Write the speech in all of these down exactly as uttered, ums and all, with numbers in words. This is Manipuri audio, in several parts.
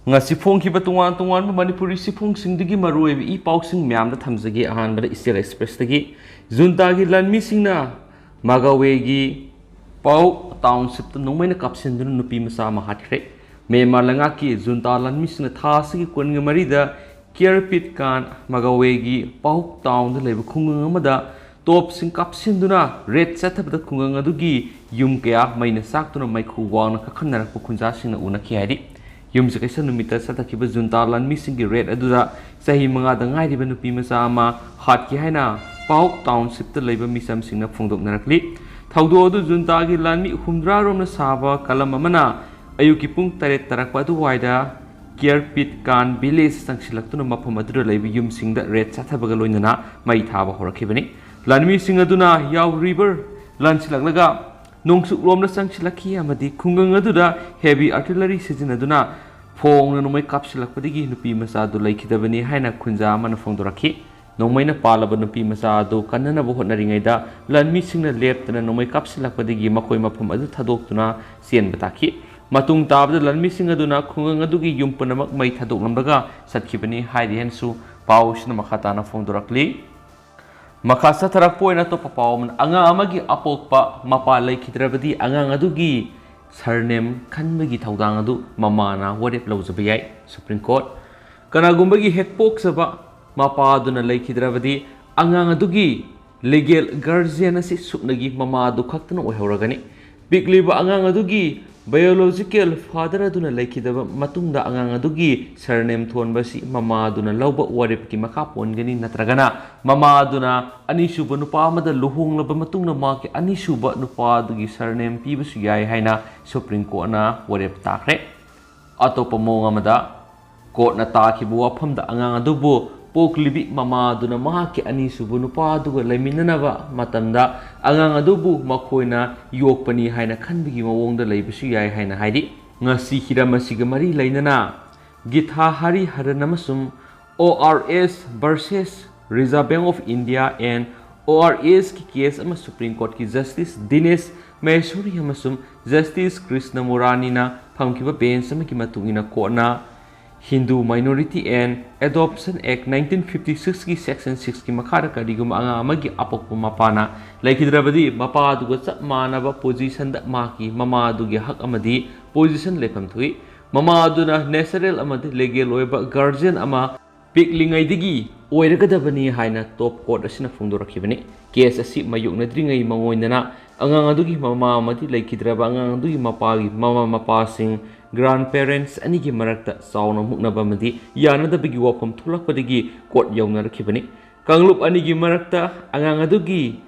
ꯉꯁꯤ ꯐꯣꯡꯈꯤꯕ ꯇꯣꯉꯥꯟ ꯇꯣꯉꯥꯟꯕ ꯃꯅꯤꯄꯨꯔꯤ ꯆꯦꯐꯣꯡꯁꯤꯡꯗꯒꯤ ꯃꯔꯨꯑꯣꯏꯕ ꯏ ꯄꯥꯎꯁꯤꯡ ꯃꯌꯥꯝꯗ ꯊꯝꯖꯒꯦ꯫ ꯑꯍꯥꯟꯕꯗ ꯏꯁꯇꯦꯜ ꯑꯦꯛꯁꯄ꯭ꯔꯦꯁꯇꯒꯤ꯫ ꯖꯨꯟꯇꯥꯒꯤ ꯂꯥꯟꯃꯤꯁꯤꯡꯅ ꯃꯒꯥꯋꯦꯒꯤ ꯄꯥꯎ ꯇꯥꯎꯟꯁꯤꯞꯇ ꯅꯣꯡꯃꯩꯅ ꯀꯥꯞꯁꯤꯟꯗꯨꯅ ꯅꯨꯄꯤ ꯃꯆꯥ ꯑꯃ ꯍꯥꯠꯈ꯭ꯔꯦ꯫ ꯃ꯭ꯌꯥꯟꯃꯥꯔ ꯂꯩꯉꯥꯛꯀꯤ ꯖꯨꯟꯇꯥ ꯂꯥꯟꯃꯤꯁꯤꯡꯅ ꯊꯥ ꯑꯁꯤꯒꯤ ꯀꯨꯟꯒ ꯃꯔꯤꯗ ꯀꯤꯌꯔꯄꯤꯠ ꯀꯥꯟ ꯃꯒꯥꯋꯦꯒꯤ ꯄꯥꯎ ꯇꯥꯎꯟꯗ ꯂꯩꯕ ꯈꯨꯡꯒꯪ ꯑꯃꯗ ꯇꯣꯞꯁꯤꯡ ꯀꯥꯞꯁꯤꯟꯗꯨꯅ ꯔꯦꯗ ꯆꯠꯊꯕꯗ ꯈꯨꯡꯒꯪ ꯑꯗꯨꯒꯤ ꯌꯨꯝ ꯀꯌꯥ ꯃꯩꯅ ꯆꯥꯛꯇꯨꯅ ꯃꯩꯈꯨ ꯋꯥꯡꯅ ꯀꯥꯈꯠꯅꯔꯛꯄ ꯈꯨꯟꯖꯥꯁꯤꯡꯅ ꯎꯅꯈꯤ ꯍꯥꯏꯔꯤ꯫ ꯌꯨꯝꯁꯀꯩꯁ ꯅꯨꯃꯤꯠꯇ ꯆꯠꯊꯈꯤꯕ ꯖꯨꯟꯇꯥ ꯂꯥꯟꯃꯤꯁꯤꯡꯒꯤ ꯔꯦꯗ ꯑꯗꯨꯗ ꯆꯍꯤ ꯃꯉꯥꯗ ꯉꯥꯏꯔꯤꯕ ꯅꯨꯄꯤ ꯃꯆꯥ ꯑꯃ ꯍꯥꯠꯈꯤ ꯍꯥꯏꯅ ꯄꯥꯎ ꯇꯥꯎꯟꯁꯤꯞꯇ ꯂꯩꯕ ꯃꯤꯆꯝꯁꯤꯡꯅ ꯐꯣꯡꯗꯣꯛꯅꯔꯛꯂꯤ꯫ ꯊꯧꯗꯣꯛ ꯑꯗꯨ ꯖꯨꯟꯇꯥꯒꯤ ꯂꯥꯟꯃꯤ ꯍꯨꯝꯗ꯭ꯔꯥ ꯔꯣꯝꯅ ꯁꯥꯕ ꯀꯂꯝ ꯑꯃꯅ ꯑꯌꯨꯛꯀꯤ ꯄꯨꯡ ꯇꯔꯦꯠ ꯇꯥꯔꯛꯄ ꯑꯗꯨꯋꯥꯏꯗ ꯀꯤꯌꯔꯄꯤꯠ ꯀꯥꯟ ꯚꯤꯂꯦꯖ ꯆꯪꯁꯤꯜꯂꯛꯇꯨꯅ ꯃꯐꯝ ꯑꯗꯨꯗ ꯂꯩꯕ ꯌꯨꯝꯁꯤꯡꯗ ꯔꯦꯗ ꯆꯠꯊꯕꯒ ꯂꯣꯏꯅꯅ ꯃꯩ ꯊꯥꯕ ꯍꯧꯔꯛꯈꯤꯕꯅꯤ꯫ ꯂꯥꯟꯃꯤꯁꯤꯡ ꯑꯗꯨꯅ ꯌꯥꯎ ꯔꯤꯚꯔ ꯂꯥꯟꯁꯤꯜꯂꯛꯂꯒ ꯅꯣꯡꯆꯨꯞꯂꯣꯝꯗ ꯆꯪꯁꯤꯜꯂꯛꯈꯤ ꯑꯃꯗꯤ ꯈꯨꯡꯒꯪ ꯑꯗꯨꯗ ꯍꯦꯚꯤ ꯑꯥꯔꯇꯤꯂꯔꯤ ꯁꯤꯖꯤꯟꯅꯗꯨꯅ ꯐꯣꯡꯅ ꯅꯣꯡꯃꯩ ꯀꯥꯞꯁꯤꯜꯂꯛꯄꯗꯒꯤ ꯅꯨꯄꯤ ꯃꯆꯥ ꯑꯗꯨ ꯂꯩꯈꯤꯗꯕꯅꯤ ꯍꯥꯏꯅ ꯈꯨꯟꯖꯥ ꯑꯃꯅ ꯐꯣꯡꯗꯣꯔꯛꯈꯤ꯫ ꯅꯣꯡꯃꯩꯅ ꯄꯥꯜꯂꯕ ꯅꯨꯄꯤ ꯃꯆꯥ ꯑꯗꯨ ꯀꯟꯅꯅꯕ ꯍꯣꯠꯅꯔꯤꯉꯩꯗ ꯂꯥꯟꯃꯤꯁꯤꯡꯅ ꯂꯦꯞꯇꯅ ꯅꯣꯡꯃꯩ ꯀꯥꯞꯁꯤꯜꯂꯛꯄꯗꯒꯤ ꯃꯈꯣꯏ ꯃꯐꯝ ꯑꯗꯨ ꯊꯥꯗꯣꯛꯇꯨꯅ ꯆꯦꯟꯕ ꯇꯥꯈꯤ꯫ ꯃꯇꯨꯡ ꯇꯥꯕꯗ ꯂꯥꯟꯃꯤꯁꯤꯡ ꯑꯗꯨꯅ ꯈꯨꯡꯒꯪ ꯑꯗꯨꯒꯤ ꯌꯨꯝ ꯄꯨꯝꯅꯃꯛ ꯃꯩ ꯊꯥꯗꯣꯛꯂꯝꯂꯒ ꯆꯠꯈꯤꯕꯅꯤ ꯍꯥꯏꯔꯤ ꯍꯥꯏꯅꯁꯨ ꯄꯥꯎꯁꯤꯅ ꯃꯈꯥ ꯇꯥꯅ ꯐꯣꯡꯗꯣꯔꯛꯂꯤ꯫ ꯃꯈꯥ ꯆꯠꯊꯔꯛꯄ ꯑꯣꯏꯅ ꯑꯇꯣꯞꯄ ꯄꯥꯎ ꯑꯃꯅ, ꯑꯉꯥꯡ ꯑꯃꯒꯤ ꯑꯄꯣꯛꯄ ꯃꯄꯥ ꯂꯩꯈꯤꯗ꯭ꯔꯕꯗꯤ ꯑꯉꯥꯡ ꯑꯗꯨꯒꯤ ꯁꯔꯅꯦꯝ ꯈꯟꯕꯒꯤ ꯊꯧꯗꯥꯡ ꯑꯗꯨ ꯃꯃꯥꯅ ꯋꯥꯔꯦꯞ ꯂꯧꯖꯕ ꯌꯥꯏ, ꯁꯨꯄ꯭ꯔꯤꯝ ꯀꯣꯔꯠ꯫ ꯀꯅꯥꯒꯨꯝꯕꯒꯤ ꯍꯦꯛ ꯄꯣꯛꯆꯕ ꯃꯄꯥ ꯑꯗꯨꯅ ꯂꯩꯈꯤꯗ꯭ꯔꯕꯗꯤ ꯑꯉꯥꯡ ꯑꯗꯨꯒꯤ ꯂꯤꯒꯦꯜ ꯒꯥꯔꯖꯤꯌꯟ ꯑꯁꯤ ꯁꯨꯞꯅꯒꯤ ꯃꯃꯥ ꯑꯗꯨ ꯈꯛꯇꯅ ꯑꯣꯏꯍꯧꯔꯒꯅꯤ꯫ ꯄꯤꯛꯂꯤꯕ ꯑꯉꯥꯡ ꯑꯗꯨꯒꯤ ꯕꯥꯏꯑꯣꯂꯣꯖꯤꯀꯦꯜ ꯐꯥꯗꯔ ꯑꯗꯨꯅ ꯂꯩꯈꯤꯗꯕ ꯃꯇꯨꯡꯗ ꯑꯉꯥꯡ ꯑꯗꯨꯒꯤ ꯁꯔꯅꯦꯝ ꯊꯣꯟꯕ ꯑꯁꯤ ꯃꯃꯥ ꯑꯗꯨꯅ ꯂꯧꯕ ꯋꯥꯔꯦꯞꯀꯤ ꯃꯈꯥ ꯄꯣꯟꯒꯅꯤ, ꯅꯠꯇ꯭ꯔꯒꯅ ꯃꯃꯥ ꯑꯗꯨꯅ ꯑꯅꯤꯁꯨꯕ ꯅꯨꯄꯥ ꯑꯃꯗ ꯂꯨꯍꯣꯡꯂꯕ ꯃꯇꯨꯡꯗ ꯃꯍꯥꯛꯀꯤ ꯑꯅꯤꯁꯨꯕ ꯅꯨꯄꯥ ꯑꯗꯨꯒꯤ ꯁꯔꯅꯦꯝ ꯄꯤꯕꯁꯨ ꯌꯥꯏ ꯍꯥꯏꯅ ꯁꯨꯄ꯭ꯔꯤꯝ ꯀꯣꯔꯠꯅ ꯋꯥꯔꯦꯞ ꯇꯥꯈ꯭ꯔꯦ꯫ ꯑꯇꯣꯞꯄ ꯃꯑꯣꯡ ꯑꯃꯗ, ꯀꯣꯔꯠꯅ ꯇꯥꯈꯤꯕ ꯋꯥꯐꯝꯗ ꯑꯉꯥꯡ ꯑꯗꯨꯕꯨ ꯄꯣꯛꯂꯤꯕꯤ ꯃꯃꯥ ꯑꯗꯨꯅ ꯃꯍꯥꯛꯀꯤ ꯑꯅꯤꯁꯨꯕ ꯅꯨꯄꯥ ꯑꯗꯨꯒ ꯂꯩꯃꯤꯟꯅꯅꯕ ꯃꯇꯝꯗ ꯑꯉꯥꯡ ꯑꯗꯨꯕꯨ ꯃꯈꯣꯏꯅ ꯌꯣꯛꯄꯅꯤ ꯍꯥꯏꯅ ꯈꯟꯕꯒꯤ ꯃꯑꯣꯡꯗ ꯂꯩꯕꯁꯨ ꯌꯥꯏ ꯍꯥꯏꯅ ꯍꯥꯏꯔꯤ꯫ ꯉꯁꯤ ꯍꯤꯔꯝ ꯑꯁꯤꯒ ꯃꯔꯤ ꯂꯩꯅꯅ ꯒꯤꯊꯥ ꯍꯔꯤꯍꯔꯟ ꯑꯃꯁꯨꯡ O R S versus Reserve Bank of India and O R S ꯀꯤ ꯀꯦꯁ ꯑꯃ ꯁꯨꯄ꯭ꯔꯤꯝ ꯀꯣꯔꯠꯀꯤ ꯖꯁꯇꯤꯁ ꯗꯤꯅꯦꯁ ꯃꯍꯦꯁꯣꯔꯤ ꯑꯃꯁꯨꯡ ꯖꯁꯇꯤꯁ ꯀ꯭ꯔꯤꯁꯅ ꯃꯨꯔꯥꯅꯤꯅ ꯐꯝꯈꯤꯕ ꯕꯦꯟꯆ ꯑꯃꯒꯤ ꯃꯇꯨꯡ ꯏꯟꯅ ꯀꯣꯔꯠꯅ Hindu Minority and Adoption Act nineteen fifty six ꯀꯤ Section six ꯀꯤ ꯃꯈꯥꯗ ꯀꯔꯤꯒꯨꯝꯕ ꯑꯉꯥꯡ ꯑꯃꯒꯤ ꯑꯄꯣꯛꯄ ꯃꯄꯥꯅ ꯂꯩꯈꯤꯗ꯭ꯔꯕꯗꯤ, ꯃꯄꯥꯗꯨꯒ ꯆꯞ ꯃꯥꯟꯅꯕ position ꯗ ꯃꯍꯥꯛꯀꯤ ꯃꯃꯥꯗꯨꯒꯤ ꯍꯛ ꯑꯃꯗꯤ position ꯂꯩꯐꯝ ꯊꯣꯛꯏ꯫ ꯃꯃꯥ ꯑꯗꯨꯅ natural ꯑꯃꯗꯤ legal ꯑꯣꯏꯕ guardian ꯑꯃ ꯄꯤꯛꯂꯤꯉꯩꯗꯒꯤ ꯑꯣꯏꯔꯒꯗꯕꯅꯤ ꯍꯥꯏꯅ top court ꯑꯁꯤꯅ ꯐꯣꯡꯗꯣꯔꯛꯈꯤꯕꯅꯤ꯫ Case ꯑꯁꯤ ꯃꯥꯌꯣꯛꯅꯗ꯭ꯔꯤꯉꯩ ꯃꯉꯣꯟꯗꯅ ꯑꯉꯥꯡ ꯑꯗꯨꯒꯤ ꯃꯃꯥ ꯑꯃꯗꯤ ꯂꯩꯈꯤꯗ꯭ꯔꯕ ꯑꯉꯥꯡ ꯑꯗꯨꯒꯤ ꯃꯄꯥꯒꯤ ꯃꯃꯥ ꯃꯄꯥꯁꯤꯡ, grandparents, ꯑꯅꯤꯒꯤ ꯃꯔꯛꯇ ꯆꯥꯎꯅ ꯃꯨꯛꯅꯕ ꯑꯃꯗꯤ ꯌꯥꯅꯗꯕꯒꯤ ꯋꯥꯐꯝ ꯊꯣꯛꯂꯛꯄꯗꯒꯤ court ꯌꯧꯅꯔꯛꯈꯤꯕꯅꯤ꯫ ꯀꯥꯡꯂꯨꯞ ꯑꯅꯤꯒꯤ ꯃꯔꯛꯇ ꯑꯉꯥꯡ ꯑꯗꯨꯒꯤ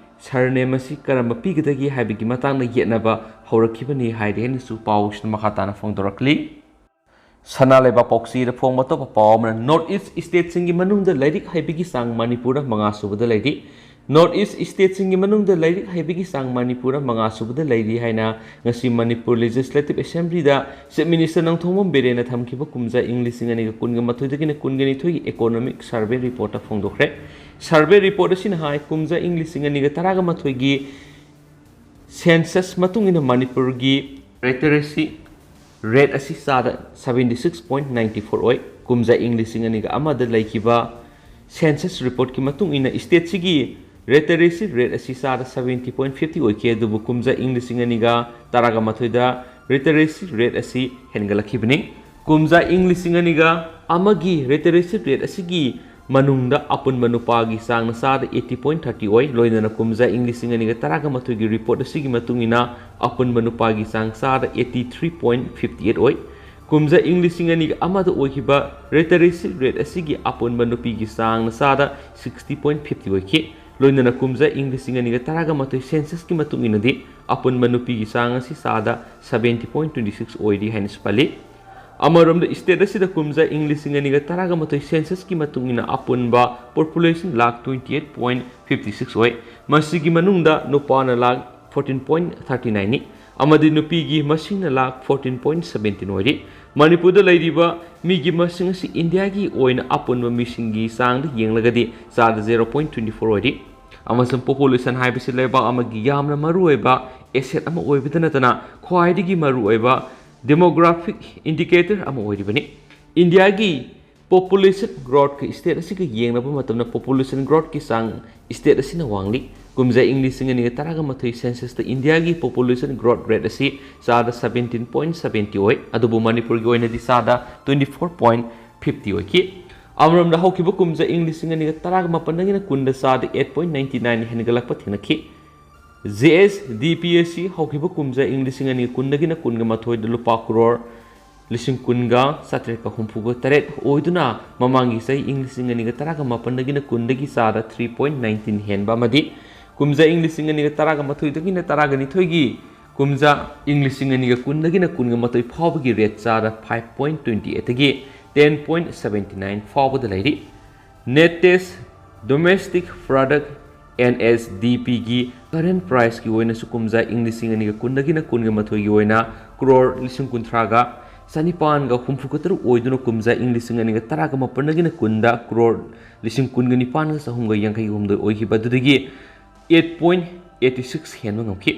surname ꯑꯁꯤ ꯀꯔꯝꯕ ꯄꯤꯒꯗꯒꯦ ꯍꯥꯏꯕꯒꯤ ꯃꯇꯥꯡꯗ ꯌꯦꯠꯅꯕ ꯍꯧꯔꯛꯈꯤꯕꯅꯤ ꯍꯥꯏꯔꯤ ꯍꯥꯏꯅꯁꯨ ꯄꯥꯎꯁꯤꯅ ꯃꯈꯥ ꯇꯥꯅ ꯐꯣꯡꯗꯣꯔꯛꯂꯤ꯫ ꯁꯅꯥ ꯂꯩꯕꯥꯛ ꯄꯥꯎꯆꯦꯗ ꯐꯣꯡꯕ ꯑꯇꯣꯞꯄ ꯄꯥꯎ ꯑꯃꯅ, North East state ꯁꯤꯡꯒꯤ ꯃꯅꯨꯡꯗ ꯂꯥꯏꯔꯤꯛ ꯍꯩꯕꯒꯤ ꯆꯥꯡ ꯃꯅꯤꯄꯨꯔꯗ ꯃꯉꯥ ꯁꯨꯕꯗ ꯂꯩꯔꯤ꯫ North East state ꯁꯤꯡꯒꯤ ꯃꯅꯨꯡꯗ ꯂꯥꯏꯔꯤꯛ ꯍꯩꯕꯒꯤ ꯆꯥꯡ ꯃꯅꯤꯄꯨꯔꯗ ꯃꯉꯥ ꯁꯨꯕꯗ ꯂꯩꯔꯤ ꯍꯥꯏꯅ ꯉꯁꯤ ꯃꯅꯤꯄꯨꯔ Legislative Assembly ꯗ Chief Minister ꯅꯣꯡꯊꯣꯝꯕꯝ ꯕꯤꯔꯦꯟꯅ ꯊꯝꯈꯤꯕ ꯀꯨꯝꯖꯥ ꯏꯪ ꯂꯤꯁꯤꯡ ꯑꯅꯤꯒ ꯀꯨꯟꯒ ꯃꯥꯊꯣꯏꯗꯒꯤꯅ ꯀꯨꯟꯒ ꯅꯤꯊꯣꯏꯒꯤ Economic Survey Report ꯐꯣꯡꯗꯣꯛꯈ꯭ꯔꯦ꯫ Survey report ꯑꯁꯤꯅ ꯍꯥꯏ, ꯀꯨꯝꯖꯥ ꯏꯪ ꯂꯤꯁꯤꯡ ꯑꯅꯤꯒ ꯇꯔꯥꯒ ꯃꯥꯊꯣꯏꯒꯤ census ꯃꯇꯨꯡ ꯏꯟꯅ ꯃꯅꯤꯄꯨꯔꯒꯤ literacy rate ꯑꯁꯤ ꯆꯥꯗ seventy six point ninety four ꯑꯣꯏ꯫ ꯀꯨꯝꯖꯥ ꯏꯪ ꯂꯤꯁꯤꯡ ꯑꯅꯤꯒ ꯑꯃꯗ ꯂꯩꯈꯤꯕ census report ꯀꯤ ꯃꯇꯨꯡ ꯏꯟꯅ state ꯁꯤꯒꯤ literacy rate ꯑꯁꯤ ꯆꯥꯗ seventy point fifty ꯑꯣꯏꯈꯤ, ꯑꯗꯨꯕꯨ ꯀꯨꯝꯖꯥ ꯏꯪ ꯂꯤꯁꯤꯡ ꯑꯅꯤꯒ ꯇꯔꯥꯒ ꯃꯥꯊꯣꯏꯗ literacy rate ꯑꯁꯤ ꯍꯦꯟꯒꯠꯂꯛꯈꯤꯕꯅꯤ꯫ ꯀꯨꯝꯖꯥ ꯏꯪ ꯂꯤꯁꯤꯡ ꯑꯅꯤꯒ ꯑꯃꯒꯤ literacy rate ꯑꯁꯤꯒꯤ ꯃꯅꯨꯡꯗ ꯑꯄꯨꯟꯕ ꯅꯨꯄꯥꯒꯤ ꯆꯥꯡꯅ ꯆꯥꯗ eighty point thirty ꯑꯣꯏ꯫ ꯂꯣꯏꯅꯅ ꯀꯨꯝꯖꯥ ꯏꯪ ꯂꯤꯁꯤꯡ ꯑꯅꯤꯒ ꯇꯔꯥꯒ ꯃꯥꯊꯣꯏꯒꯤ report ꯑꯁꯤꯒꯤ ꯃꯇꯨꯡ ꯏꯟꯅ ꯑꯄꯨꯟꯕ ꯅꯨꯄꯥꯒꯤ ꯆꯥꯡ ꯆꯥꯗ eighty three point fifty eight ꯑꯣꯏ꯫ ꯀꯨꯝꯖꯥ ꯏꯪ ꯂꯤꯁꯤꯡ ꯑꯅꯤꯒ ꯑꯃꯗ ꯑꯣꯏꯈꯤꯕ literacy rate ꯑꯁꯤꯒꯤ ꯑꯄꯨꯟꯕ ꯅꯨꯄꯤꯒꯤ ꯆꯥꯡꯅ ꯆꯥꯗ sixty point fifty ꯑꯣꯏꯈꯤ꯫ ꯂꯣꯏꯅꯅ ꯀꯨꯝꯖꯥ ꯏꯪ ꯂꯤꯁꯤꯡ ꯑꯅꯤꯒ ꯇꯔꯥꯒ ꯃꯥꯊꯣꯏ census ꯀꯤ ꯃꯇꯨꯡ ꯏꯟꯅꯗꯤ ꯑꯄꯨꯟꯕ ꯅꯨꯄꯤꯒꯤ ꯆꯥꯡ ꯑꯁꯤ ꯆꯥꯗ seventy point twenty six ꯑꯣꯏꯔꯤ ꯍꯥꯏꯅꯁꯨ ꯄꯜꯂꯤ꯫ ꯑꯃꯔꯣꯝꯗ state ꯑꯁꯤꯗ ꯀꯨꯝꯖꯥ ꯏꯪ ꯂꯤꯁꯤꯡ ꯑꯅꯤꯒ ꯇꯔꯥꯒ ꯃꯥꯊꯣꯏ census ꯀꯤ ꯃꯇꯨꯡ ꯏꯟꯅ ꯑꯄꯨꯟꯕ population lakh twenty eight point fifty six ꯑꯣꯏ꯫ ꯃꯁꯤꯒꯤ ꯃꯅꯨꯡꯗ ꯅꯨꯄꯥꯅ lakh fourteen point thirty nine ꯅꯤ꯫ ꯑꯃꯗꯤ ꯅꯨꯄꯤꯒꯤ ꯃꯁꯤꯡꯅ ꯂꯥꯈ fourteen point seventeen ꯑꯣꯏꯔꯤ꯫ ꯃꯅꯤꯄꯨꯔꯗ ꯂꯩꯔꯤꯕ ꯃꯤꯒꯤ ꯃꯁꯤꯡ ꯑꯁꯤ ꯏꯟꯗꯤꯌꯥꯒꯤ ꯑꯣꯏꯅ ꯑꯄꯨꯟꯕ ꯃꯤꯁꯤꯡꯒꯤ ꯆꯥꯡꯗ ꯌꯦꯡꯂꯒꯗꯤ ꯆꯥꯗ zero point twenty four ꯑꯣꯏꯔꯤ꯫ ꯑꯃꯁꯨꯡ population ꯍꯥꯏꯕꯁꯤ ꯂꯩꯕꯥꯛ ꯑꯃꯒꯤ ꯌꯥꯝꯅ ꯃꯔꯨꯑꯣꯏꯕ asset ꯑꯃ ꯑꯣꯏꯕꯇ ꯅꯠꯇꯅ ꯈ꯭ꯋꯥꯏꯗꯒꯤ ꯃꯔꯨꯑꯣꯏꯕ demographic indicator ꯑꯃ ꯑꯣꯏꯔꯤꯕꯅꯤ꯫ ꯏꯟꯗꯤꯌꯥꯒꯤ population growthꯀ state ꯑꯁꯤꯒ ꯌꯦꯡꯅꯕ ꯃꯇꯝꯗ population growthꯀꯤ ꯆꯥꯡ state ꯑꯁꯤꯅ ꯋꯥꯡꯂꯤ꯫ ꯀꯨꯝꯖꯥ ꯏꯪ ꯂꯤꯁꯤꯡ ꯑꯅꯤꯒ ꯇꯔꯥꯒ ꯃꯥꯊꯣꯏ censusꯇ ꯏꯟꯗꯤꯌꯥꯒꯤ population growth rate ꯑꯁꯤ ꯆꯥꯗ seventeen point seventy ꯑꯣꯏ, ꯑꯗꯨꯕꯨ ꯃꯅꯤꯄꯨꯔꯒꯤ ꯑꯣꯏꯅꯗꯤ ꯆꯥꯗ twenty four point fifty ꯑꯣꯏꯈꯤ꯫ ꯑꯃꯔꯣꯝꯗ ꯍꯧꯈꯤꯕ ꯀꯨꯝꯖꯥ ꯏꯪ ꯂꯤꯁꯤꯡ ꯑꯅꯤꯒ ꯇꯔꯥꯒ ꯃꯥꯄꯟꯗꯒꯤꯅ ꯀꯨꯟꯗ ꯆꯥꯗ eight point ninety nine ꯍꯦꯟꯒꯠꯂꯛꯄ ꯊꯦꯡꯅꯈꯤ꯫ ꯖꯦ ꯑꯦꯁ ꯗꯤ ꯄꯤ ꯑꯁꯤ ꯍꯧꯈꯤꯕ ꯀꯨꯝꯖꯥ ꯏꯪ ꯂꯤꯁꯤꯡ ꯑꯅꯤꯒ ꯀꯨꯟꯗꯒꯤꯅ ꯀꯨꯟꯒ ꯃꯥꯊꯣꯏꯗ ꯂꯨꯄꯥ ꯀ꯭ꯔꯣꯔ ꯂꯤꯁꯤꯡ ꯀꯨꯟꯒ ꯆꯥꯇ꯭ꯔꯦꯠꯀ ꯍꯨꯝꯐꯨꯒ ꯇꯔꯦꯠ ꯑꯣꯏꯗꯨꯅ ꯃꯃꯥꯡꯒꯤ ꯆꯍꯤ ꯏꯪ ꯂꯤꯁꯤꯡ ꯑꯅꯤꯒ ꯇꯔꯥꯒ ꯃꯥꯄꯟꯗꯒꯤꯅ ꯀꯨꯟꯗꯒꯤ ꯆꯥꯗ three point nineteen ꯍꯦꯟꯕ ꯑꯃꯗꯤ ꯀꯨꯝꯖꯥ ꯏꯪ ꯂꯤꯁꯤꯡ ꯑꯅꯤꯒ ꯇꯔꯥꯒ ꯃꯥꯊꯣꯏꯗꯒꯤꯅ ꯇꯔꯥꯒ ꯅꯤꯊꯣꯏꯒꯤ ꯀꯨꯝꯖꯥ ꯏꯪ ꯂꯤꯁꯤꯡ ꯑꯅꯤꯒ ꯀꯨꯟꯗꯒꯤꯅ ꯀꯨꯟꯒ ꯃꯥꯊꯣꯏ ꯐꯥꯎꯕꯒꯤ rate ꯆꯥꯗ five point twenty eightꯇꯒꯤ ten point seventy nine ꯐꯥꯎꯕꯗ ꯂꯩꯔꯤ꯫ Net test domestic product N S D Pꯒꯤ current priceꯀꯤ ꯑꯣꯏꯅꯁꯨ ꯀꯨꯝꯖꯥ ꯏꯪ ꯂꯤꯁꯤꯡ ꯑꯅꯤꯒ ꯀꯨꯟꯗꯒꯤꯅ ꯀꯨꯟꯒ ꯃꯥꯊꯣꯏꯒꯤ ꯑꯣꯏꯅ ꯀ꯭ꯔꯣꯔ ꯂꯤꯁꯤꯡ ꯀꯨꯟꯊ꯭ꯔꯥꯒ ꯆꯅꯤꯄꯥꯟꯒ ꯍꯨꯝꯐꯨꯒ ꯇꯔꯨꯛ ꯑꯣꯏꯗꯨꯅ ꯀꯨꯝꯖꯥ ꯏꯪ ꯂꯤꯁꯤꯡ ꯑꯅꯤꯒ ꯇꯔꯥꯒ ꯃꯥꯄꯟꯗꯒꯤꯅ ꯀꯨꯟꯗ ꯀ꯭ꯔꯣꯔ ꯂꯤꯁꯤꯡ ꯀꯨꯟꯒ ꯅꯤꯄꯥꯟꯒ ꯆꯍꯨꯝꯒ ꯌꯥꯡꯈꯩ ꯍꯨꯝꯗꯣꯏ ꯑꯣꯏꯈꯤꯕ ꯑꯗꯨꯗꯒꯤ eight point eighty six ꯍꯦꯟꯕ ꯉꯝꯈꯤ꯫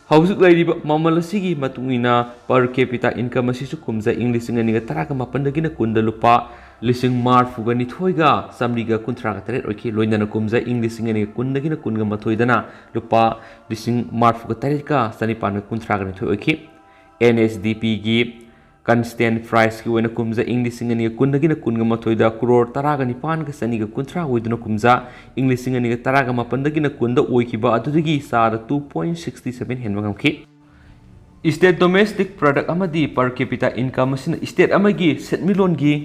ꯍꯧꯖꯤꯛ ꯂꯩꯔꯤꯕ ꯃꯃꯜ ꯑꯁꯤꯒꯤ ꯃꯇꯨꯡ ꯏꯟꯅ per capita income ꯑꯁꯤꯁꯨ ꯀꯨꯝꯖꯥ ꯏꯪ ꯂꯤꯁꯤꯡ ꯑꯅꯤꯒ ꯇꯔꯥꯒ ꯃꯥꯄꯟꯗꯒꯤꯅ ꯀꯨꯟꯗ ꯂꯨꯄꯥ ꯂꯤꯁꯤꯡ ꯃꯔꯤꯐꯨꯒ ꯅꯤꯊꯣꯏꯒ ꯆꯥꯃꯔꯤꯒ ꯀꯨꯟꯊ꯭ꯔꯥꯒ ꯇꯔꯦꯠ ꯑꯣꯏꯈꯤ꯫ ꯂꯣꯏꯅꯅ ꯀꯨꯝꯖꯥ ꯏꯪ ꯂꯤꯁꯤꯡ ꯑꯅꯤꯒ ꯀꯨꯟꯗꯒꯤꯅ ꯀꯨꯟꯒ ꯃꯥꯊꯣꯏꯗꯅ ꯂꯨꯄꯥ ꯂꯤꯁꯤꯡ ꯃꯔꯤꯐꯨꯒ ꯇꯔꯦꯠꯀ ꯆꯅꯤꯄꯥꯟꯒ ꯀꯨꯟꯊ꯭ꯔꯥꯒ ꯅꯤꯊꯣꯏ ꯑꯣꯏꯈꯤ꯫ N S D Pꯒꯤ constant priceꯀꯤ ꯑꯣꯏꯅ ꯀꯨꯝꯖꯥ ꯏꯪ ꯂꯤꯁꯤꯡ ꯑꯅꯤꯒ ꯀꯨꯟꯗꯒꯤꯅ ꯀꯨꯟꯒ ꯃꯥꯊꯣꯏꯗ ꯀ꯭ꯔꯣꯔ ꯇꯔꯥꯒ ꯅꯤꯄꯥꯟꯒ ꯆꯅꯤꯒ ꯀꯨꯟꯊ꯭ꯔꯥ ꯑꯣꯏꯗꯨꯅ ꯀꯨꯝꯖꯥ ꯏꯪ ꯂꯤꯁꯤꯡ ꯑꯅꯤꯒ ꯇꯔꯥꯒ ꯃꯥꯄꯟꯗꯒꯤꯅ ꯀꯨꯟꯗ ꯑꯣꯏꯈꯤꯕ ꯑꯗꯨꯗꯒꯤ ꯆꯥꯗ two point sixty seven ꯍꯦꯟꯕ ꯉꯝꯈꯤ꯫ State domestic product ꯑꯃꯗꯤ per capita income ꯑꯁꯤꯅ state ꯑꯃꯒꯤ ꯁꯦꯟꯃꯤꯠꯂꯣꯟꯒꯤ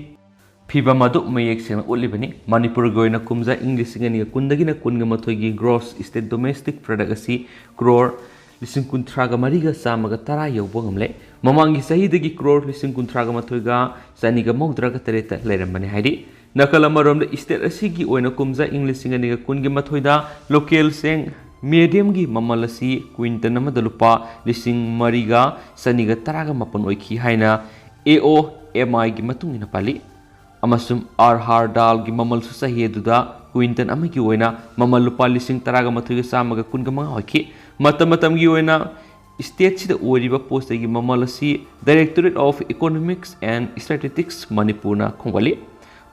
ꯐꯤꯕꯝ ꯑꯗꯨ ꯃꯌꯦꯛ ꯁꯦꯡꯅ ꯎꯠꯂꯤꯕꯅꯤ꯫ ꯃꯅꯤꯄꯨꯔꯒꯤ ꯑꯣꯏꯅ ꯀꯨꯝꯖꯥ ꯏꯪ ꯂꯤꯁꯤꯡ ꯑꯅꯤꯒ ꯀꯨꯟꯗꯒꯤꯅ ꯀꯨꯟꯒ ꯃꯥꯊꯣꯏꯒꯤ gross state domestic product ꯑꯁꯤ ꯀ꯭ꯔꯣꯔ ꯂꯤꯁꯤꯡ ꯀꯨꯟꯊ꯭ꯔꯥꯒ ꯃꯔꯤꯒ ꯆꯥꯝꯃꯒ ꯇꯔꯥ ꯌꯧꯕ ꯉꯝꯂꯦ꯫ ꯃꯃꯥꯡꯒꯤ ꯆꯍꯤꯗꯒꯤ ꯀ꯭ꯔꯣꯔ ꯂꯤꯁꯤꯡ ꯀꯨꯟꯊ꯭ꯔꯥꯒ ꯃꯥꯊꯣꯏꯒ ꯆꯅꯤꯒ ꯃꯧꯗ꯭ꯔꯥꯒ ꯇꯔꯦꯠꯇ ꯂꯩꯔꯝꯕꯅꯤ ꯍꯥꯏꯔꯤ꯫ ꯅꯥꯀꯜ ꯑꯃꯔꯣꯝꯗ state ꯑꯁꯤꯒꯤ ꯑꯣꯏꯅ ꯀꯨꯝꯖꯥ ꯏꯪ ꯂꯤꯁꯤꯡ ꯑꯅꯤꯒ ꯀꯨꯟꯒꯤ ꯃꯥꯊꯣꯏꯗ local ꯆꯦꯡ mediumꯒꯤ ꯃꯃꯜ ꯑꯁꯤ quintal ꯑꯃꯗ ꯂꯨꯄꯥ ꯂꯤꯁꯤꯡ ꯃꯔꯤꯒ ꯆꯅꯤꯒ ꯇꯔꯥꯒ ꯃꯥꯄꯟ ꯑꯣꯏꯈꯤ ꯍꯥꯏꯅ A O M Iꯒꯤ ꯃꯇꯨꯡ ꯏꯟꯅ ꯄꯜꯂꯤ꯫ ꯑꯃꯁꯨꯡ ꯑꯔꯍꯥꯔ ꯗꯥꯜꯒꯤ ꯃꯃꯜꯁꯨ ꯆꯍꯤ ꯑꯗꯨꯗ quintal ꯑꯃꯒꯤ ꯑꯣꯏꯅ ꯃꯃꯜ ꯂꯨꯄꯥ ꯂꯤꯁꯤꯡ ꯇꯔꯥꯒ ꯃꯥꯊꯣꯏꯒ ꯆꯥꯝꯃꯒ ꯀꯨꯟꯒ ꯃꯉꯥ ꯑꯣꯏꯈꯤ꯫ ꯃꯇꯝ ꯃꯇꯝꯒꯤ ꯑꯣꯏꯅ ꯁ꯭ꯇꯦꯠꯁꯤꯗ ꯑꯣꯏꯔꯤꯕ ꯄꯣꯠ ꯆꯩꯒꯤ ꯃꯃꯜ ꯑꯁꯤ Directorate of Economics and Statistics ꯃꯅꯤꯄꯨꯔꯅ ꯈꯣꯝꯒꯠꯂꯤ꯫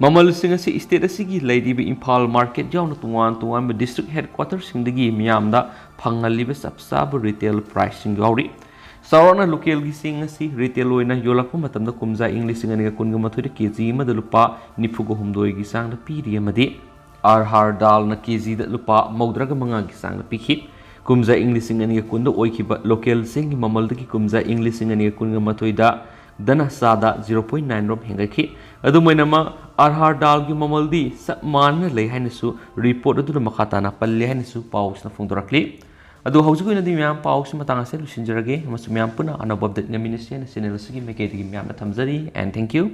ꯃꯃꯜꯁꯤꯡ ꯑꯁꯤ ꯁ꯭ꯇꯦꯠ ꯑꯁꯤꯒꯤ ꯂꯩꯔꯤꯕ ꯏꯝꯐꯥꯜ ꯃꯥꯔꯀꯦꯠ ꯌꯥꯎꯅ ꯇꯣꯉꯥꯟ ꯇꯣꯉꯥꯟꯕ ꯗꯤꯁꯇ꯭ꯔꯤꯛ ꯍꯦꯗꯀ꯭ꯋꯥꯇꯔꯁꯤꯡꯗꯒꯤ ꯃꯤꯌꯥꯝꯗ ꯐꯪꯍꯜꯂꯤꯕ ꯆꯞ ꯆꯥꯕ ꯔꯤꯇꯦꯜ ꯄ꯭ꯔꯥꯏꯁꯁꯤꯡ ꯌꯥꯎꯔꯤ꯫ ꯆꯥꯎꯔꯥꯛꯅ ꯂꯣꯀꯦꯜꯒꯤ ꯆꯦꯡ ꯑꯁꯤ ꯔꯤꯇꯦꯜ ꯑꯣꯏꯅ ꯌꯣꯜꯂꯛꯄ ꯃꯇꯝꯗ ꯀꯨꯝꯖꯥ ꯏꯪ ꯂꯤꯁꯤꯡ ꯑꯅꯤꯒ ꯀꯨꯟꯒ ꯃꯥꯊꯣꯏꯗ ꯀꯦ ꯖꯤ ꯑꯃꯗ ꯂꯨꯄꯥ ꯅꯤꯐꯨꯒ ꯍꯨꯝꯗꯣꯏꯒꯤ ꯆꯥꯡꯗ ꯄꯤꯔꯤ ꯑꯃꯗꯤ ꯑꯔꯍꯥꯔ ꯗꯥꯜꯅ ꯀꯦ ꯖꯤꯗ ꯂꯨꯄꯥ ꯃꯧꯗ꯭ꯔꯥꯒ ꯃꯉꯥꯒꯤ ꯆꯥꯡꯗ ꯄꯤꯈꯤ꯫ ꯀꯨꯝꯖꯥ ꯏꯪ ꯂꯤꯁꯤꯡ ꯑꯅꯤꯒ ꯀꯨꯟꯗ ꯑꯣꯏꯈꯤꯕ ꯂꯣꯀꯦꯜ ꯆꯦꯡꯒꯤ ꯃꯃꯜꯗꯒꯤ ꯀꯨꯝꯖꯥ ꯏꯪ ꯂꯤꯁꯤꯡ ꯑꯅꯤꯒ ꯀꯨꯟꯒ ꯃꯥꯊꯣꯏꯗ ꯗꯅ ꯆꯥꯗ zero point nine ꯔꯣꯝ ꯍꯦꯟꯒꯠꯈꯤ꯫ ꯑꯗꯨꯝ ꯑꯣꯏꯅꯃꯛ, ꯑꯔꯍꯥꯔ ꯗꯥꯜꯒꯤ ꯃꯃꯜꯗꯤ ꯆꯞ ꯃꯥꯟꯅꯅ ꯂꯩ ꯍꯥꯏꯅꯁꯨ ꯔꯤꯄꯣꯔꯠ ꯑꯗꯨꯅ ꯃꯈꯥ ꯇꯥꯅ ꯄꯜꯂꯤ ꯍꯥꯏꯅꯁꯨ ꯄꯥꯎꯁꯤꯅ ꯐꯣꯡꯗꯣꯔꯛꯂꯤ꯫ ꯑꯗꯨ ꯍꯧꯖꯤꯛꯀꯤ ꯑꯣꯏꯅꯗꯤ ꯃꯌꯥꯝ ꯄꯥꯎꯁꯤ ꯃꯇꯥꯡ ꯑꯁꯤꯗ ꯂꯣꯏꯁꯤꯟꯖꯔꯒꯦ, ꯑꯃꯁꯨꯡ ꯃꯌꯥꯝ ꯄꯨꯟꯅ ꯑꯅꯧꯕ ꯑꯞꯗꯦꯠ ꯉꯥꯏꯃꯤꯟꯅꯁꯤ ꯍꯥꯏꯅ ꯆꯦꯅꯦꯜ ꯑꯁꯤꯒꯤ ꯃꯥꯏꯀꯩꯗꯒꯤ ꯃꯌꯥꯝꯗ ꯊꯝꯖꯔꯤ, and thank you꯫